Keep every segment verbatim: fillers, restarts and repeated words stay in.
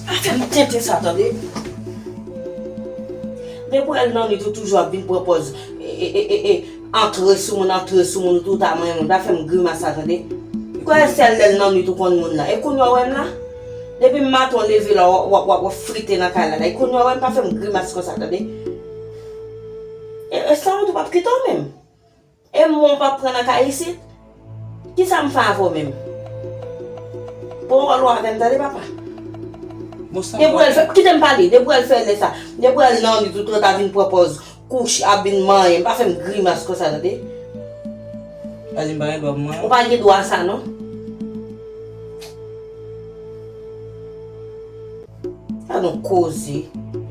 Pa fè m tenten sa, tande. Depi w wè l nan nwit ou toujou ap vin pran pòz, e, e, e, e, e, antre sou moun, antre sou moun, ou tou ta manyen moun. Pa fè m grimas sa, tande. Kwè sèl lè l nan nwit ou konn moun lan. E kounye a w wè m la? Depi maten w leve la, w ap, w ap, w ap frite nan kay la, la. E kounye a w wè m, pa fè m grimas konsa, tande. E, e san ou tou p ap kite w menm. E mwen w p ap pran nan kay isit? Kisa m fè avè w menm? Pran wòl ou avè m, tande, papa. Depi w wè l fè, kite m pale, depi w wè l fè lè sa, depi w wè l nan nwit ou tou ta vin pran pòz, kouche, ap vin manyen m, pa fè m grimas konsa, tande. Pa di m pa gen dwa pou manyen w. Ou pa gen dwa sa, non. Gad yon koze.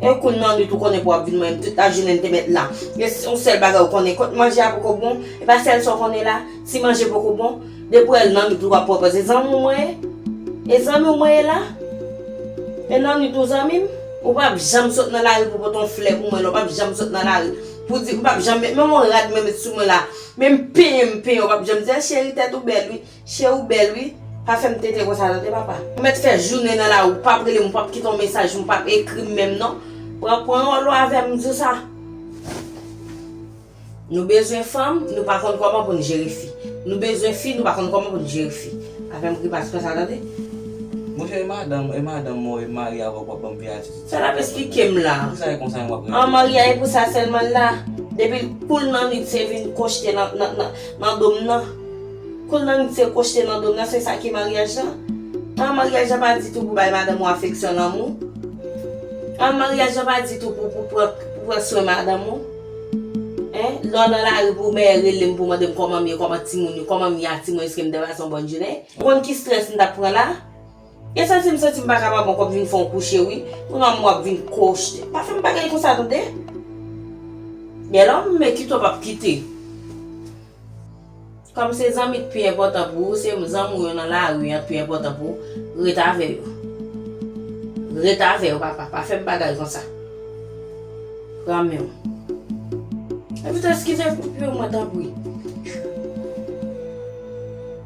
E kou l nan nwit ou konnen pou w ap vin manyen m tout lajounen m te mèt la. E s-, yon sèl bagay ou konnen, kot manje a poko bon, e pa sèl sa w konnen la, si manje poko bon, depi w wè l nan nwit ou ap pran pòz. E zanmi w mwen ye? E zanmi w mwen ye la? E nan nwit ou zanmi m? Ou p ap janm sot nan lari pou pote yon flè pou mwen, non, w p ap janm sot nan lari pou di, m p ap janm met, menm yon rad mwen met sou mwen la, menm penyen m penyen, w p ap janm di, "A, cheri, tèt ou bèl, wi." Cheri, ou bèl, wi. Pa fè m tenten konsa, tande, papa. Ou mèt fè jounen nan lari, ou p ap rele m, ou p ap kite yon mesaj, ou p ap ekri m menm, non. Pran, pran wòl ou avè m, m di w sa. Nou bezwen fanm, nou pa konn kòman pou n jere fi. Nou bezwen fi, nou pa konn kòman pou n jere fi. Pa fè m grimas konsa, tande. Monchè, e madanm, e madanm mwen, e mari avè w k ap ban m vye atitid. Sa l ap esplike m la. Poukisa e konsa w ap reyaji? An, mari a e pou sa sèlman l la. Depi l kou l nan nwit, se vin kochte nan, nan, nan, nan do m nan. Kou l nan nwit, se kochte nan do m nan, se sa ki maryaj lan? An, maryaj lan pa ditou pou bay madanm ou afeksyon, lanmou. An, maryaj lan pa ditou pou, pou pran, pou pran swen madanm ou. Hein? Lè w nan lari pou mè rele m pou mande m kòman m ye, kòman timoun yo, kòman m ye a timoun, èske m te pase yon bòn jounen? Ou konn ki strès m t ap pran la? Gen santi m santi m pa kapab ankò, m vin fè yon kouche, wi. Kounye a m w ap vin kochte. Pa fè m bagay konsa, tande. Gen lè m men kite w p ap kite. Kòm se zanmi k pi enpòtan pou ou, se zanmi w yo nan lari an k pi enpòtan pou ou, ret avè yo. Ret avè yo, papa. Pa fè m bagay konsa. Pran men w. Epi tou eskize pou pye mwen, tanpri.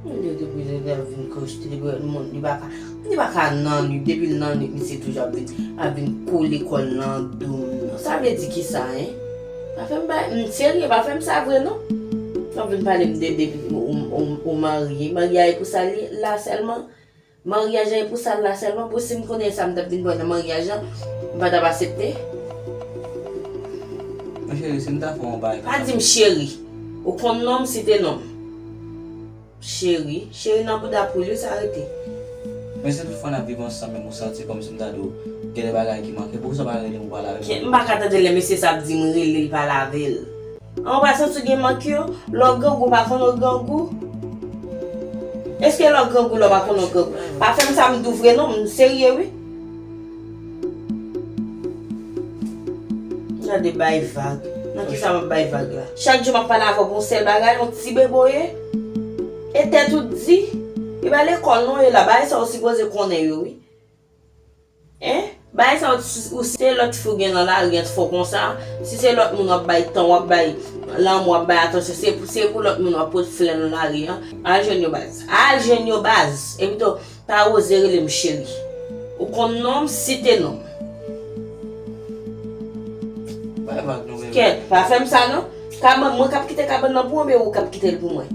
Mwen di depi li vin kochte, depi moun, li pa ka, li pa ka nan li, depi l nan li, misye toujou ap vin, ap vin kole kò l nan do m nan. Sa vle di kisa, en? Pa fè m bay, m serye, pa fè m sa vre, non. Nan vin pale m de, de, ou, ou, ou marye. Marye a e pou sa li la sèlman. Maryaj la e pou sa l la sèlman, bon, si m konnen sa m t ap vin pran nan maryaj lan, m pa t ap asepte. Men cheri, si m ta fè yon bagay konsa. Pa di m cheri. Ou konn non m, site non m. Cheri, cheri nan bouda poul wi, sa rete. Men si tout fwa n ap viv ansanm, menm ou santi kòmsi m ta di w gen de bagay ki manke, poukisa w pa rele m ou pale avè m? M pa ka tande lè mesye sa ap di m rele l pale avè l. An, ou pa santi w gen mank yo? Lè w grangou, w pa konnen w grangou? Èske lè w grangou la, w pa konnen w grangou? Pa fè m sa, m di w vre non, m serye wi. Gade bay vag. Nan kisa m ap bay vag la? Chak jou m ap pale avè w pou yon sèl bagay, yon ti bebe w ye? E tèt ou di? E pa lekòl non w ye la, bagay sa w sipoze konnen yo wi. Hein? Bagay sa w, ou se lòt fi w gen nan lari an t fè w konsa. Si se lòt moun w ap bay tan, w ap bay lanmou, w ap bay atansyon, se pou, se pou lòt moun w ap pot flè nan lari an. Al jwenn yo baz. Al jwenn yo baz. Epi tou, pa oze rele m cheri. Ou konn non m, site non m. Bay vag non, bebe. Kèt, pa fè m sa non. Kabann, mwen k ap kite kabann nan pou ou, oubyen ou k ap kite l pou mwen?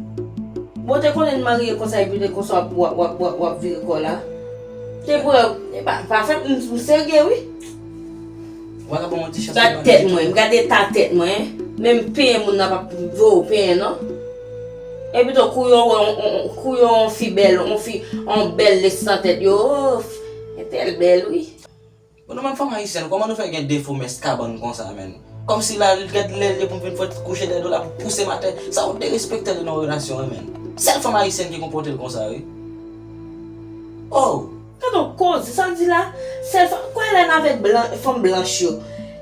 Bon, te konnen n marye konsa, epi te konsa w ap, w ap, w ap, w ap, w ap vire kò w la. Te vre, e pa, pa fè m, m serye wi. Ou pa ka ban m yon ti chans. Gad tèt mwen, gad eta tèt mwen. Menm penyen moun nan p ap vo w penyen non. Epi tou kou yo wè, kou yo yon fi bèl, yon fi, yon bèl lès nan tèt yo. Oh, entèl bèl wi. Bon, nou menm fanm ayisyèn, kòman nou fè gen defo mès kabann konsa, menn? Kòmsi la, gad lè l ye pou m vin fè kouche dèyè do l, l ap pouse m atè. Sa yon derespektè li nan yon relasyon wi, menn. Sèl fanm ayisyèn ki konpòte l konsa wi. Oh! Gad yon koze, sa w di la? Sèl fanm, kwè lè n avèk blan, fanm blanch yo.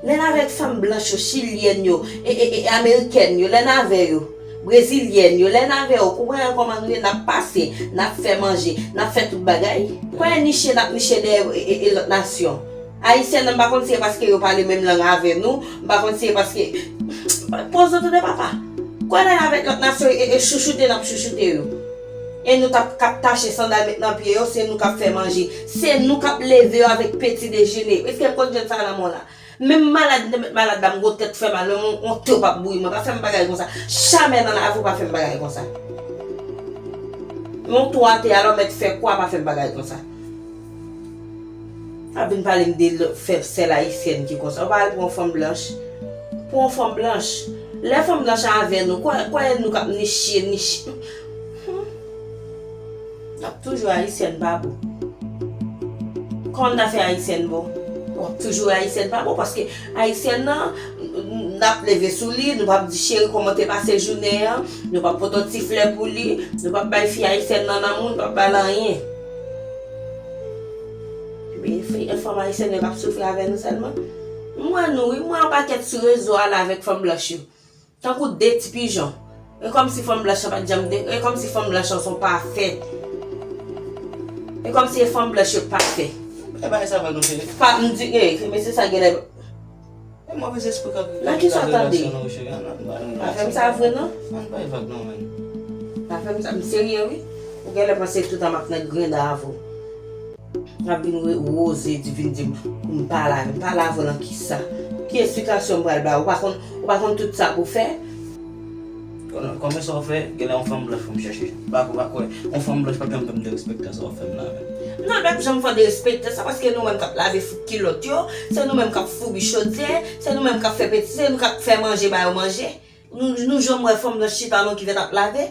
Lè n avèk fanm blanch yo, chilyèn yo, e, e, e, amerikèn yo, lè n avè yo. Brezilyèn yo, lè n avè yo, ou konprann kòman nou ye, n ap pase, n ap fè manje, n ap fè tout bagay. Kwè niche n ap niche dèyè e, e, e lòt nasyon. Ayisyèn nan, m pa konn si se paske yo pale menm lang avè nou, m pa konn si se paske, poze w tande papa. Kwè n al avèk lòt nasyon e, e chouchoute n ap chouchoute yo. E nou t ap k ap tache sandal met nan pye yo, se nou k ap fè manje. Se nou k ap leve yo avèk peti dejene. Èske w konn jèn sa nan men w la? Menm malad, m te met malad la, m gon tèt fè mal, menm yon, yon to p ap bouyi mwen. Pa fè m bagay konsa. Jamè nan lavi w pa fè m bagay konsa. Yon to atè, alò mèt fè kwa, pa fè m bagay konsa. Ap vin pale m de l-, fè sèl ayisyèn ki konsa. Ou pa al pran yon fanm blanch. Pran yon fanm blanch. Lè fanm blanch avè nou, kwè, kwè nou k ap niche, niche. Hmm. N ap toujou ayisyèn pa bon. Kòman n ta fè ayisyèn bon? W ap toujou ayisyèn pa bon, paske ayisyèn nan, n ap leve sou li, nou p ap di, "Cheri, kòman w te pase jounen an?" Nou p ap pote yon ti flè pou li, nou p ap bay fi ayisyèn nan lanmou, nou p ap ba l anyen. Men fi, fanm ayisyèn yo k ap soufri avè nou sèlman. M wè nou, wi, m wè yon pakèt sou rezo a la avèk fanm blanch yo. Tankou de ti pijon. E kòmsi fanm blanch lan pa t janm de, e kòmsi fanm blanch lan se yon pafè. E kòmsi e fanm blanch yo pafè. E bagay sa vag non, cheri. Pa, m di, e, mesye sa genlè. E move zespri k ap, nan ki sa w tande? Pa fè m sa vre non. Ann bay vag non, men. Pa fè m sa, m serye wi. Ou genlè panse tout tan m ap nan grenda avè w. Ap vin re-, woze di, vin di m pou m pale avè w. Pale avè w nan kisa? Ki esplikasyon m pral ba w? Ou pa konn, ou pa konn tout sa pou fè? Kòman, kòman sa w fè? Genlè yon fanm blanch pou m chèche. Pa, pa kwè. Yon fanm blanch p ap janm fè m derespektan sa w ap fè m la menm. Non, l p ap janm fè w derespektan sa, paske nou menm k ap lave fouk kilòt yo, se nou menm k ap foubi chodyè, se nou menm k ap fè peti, se nou k ap fè manje ba yo manje. Nou, nou janm wè fanm blanch chita nan kivèt ap lave?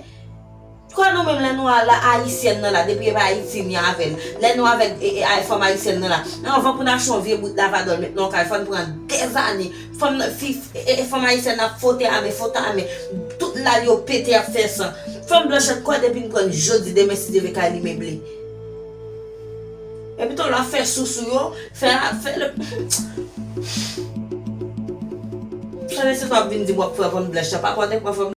Kwè nou menm lè nou a la ayisyèn nan la, depi e pa Ayiti ni avè l. Lè nou avèk, e, e, ay, fanm ayisyèn nan la. Anvan pou n achte yon vye bout lavadòl met nan yon kay, fò n pran dèzane. Fanm nan, fi, e, e, fanm ayisyèn nan ap fwote a men, fwote a men. Tout lal yo pete ap fè san. Fanm blanch an kwè depi n pran n jodi, demen si Dye vle kay li meble. Epi tou lè w ap fè sousou yo, fè, fè le. Sa mesye sa w ap vin di m w ap pran fanm blanch la, pa kwè w te pran fanm